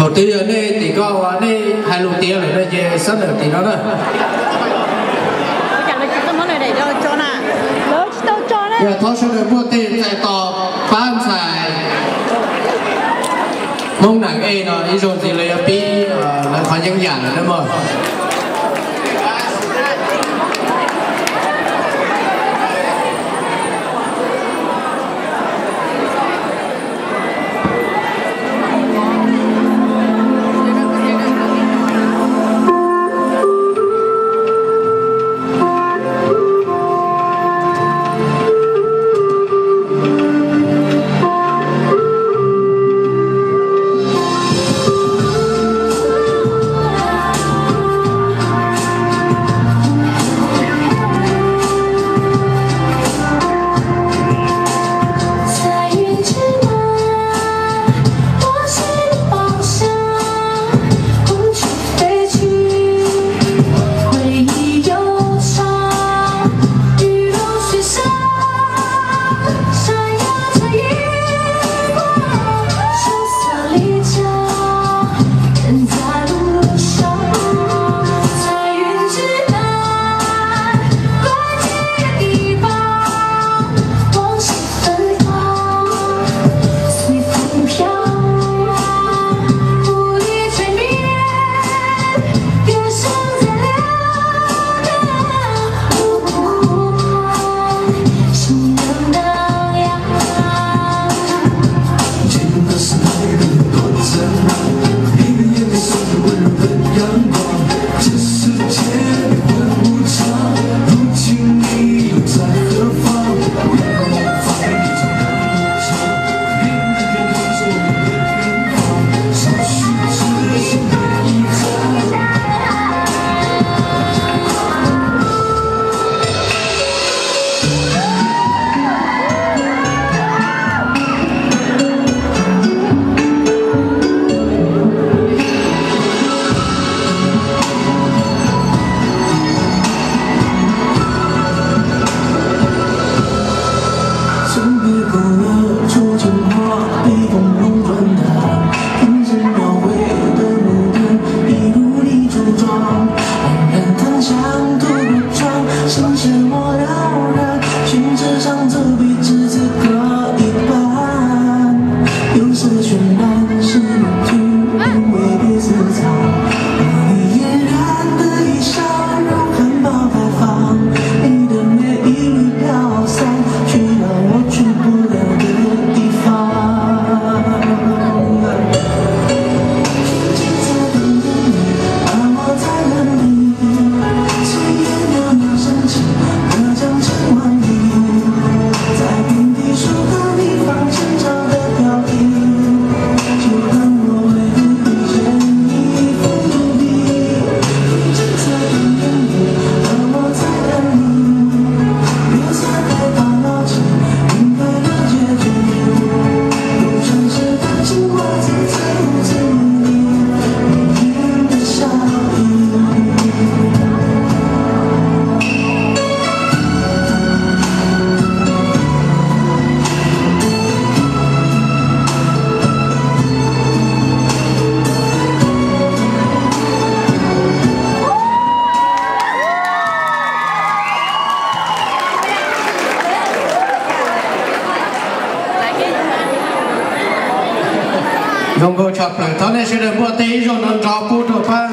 Thaum twg yog nej tim ko uas nej hais lus tiav lawm no ces xab nawm tim no na. Yog thov sawv daws muaj tej txais tos pab ntxhais Hmoob Nam Ej no ib zaug ntxiv los yog pib lawv qhov yeeb yam lawm na mog. Zoo nkauj tshaj plaws, thov nej sawv daws npuaj teg ib zaug no nrov pub rau pab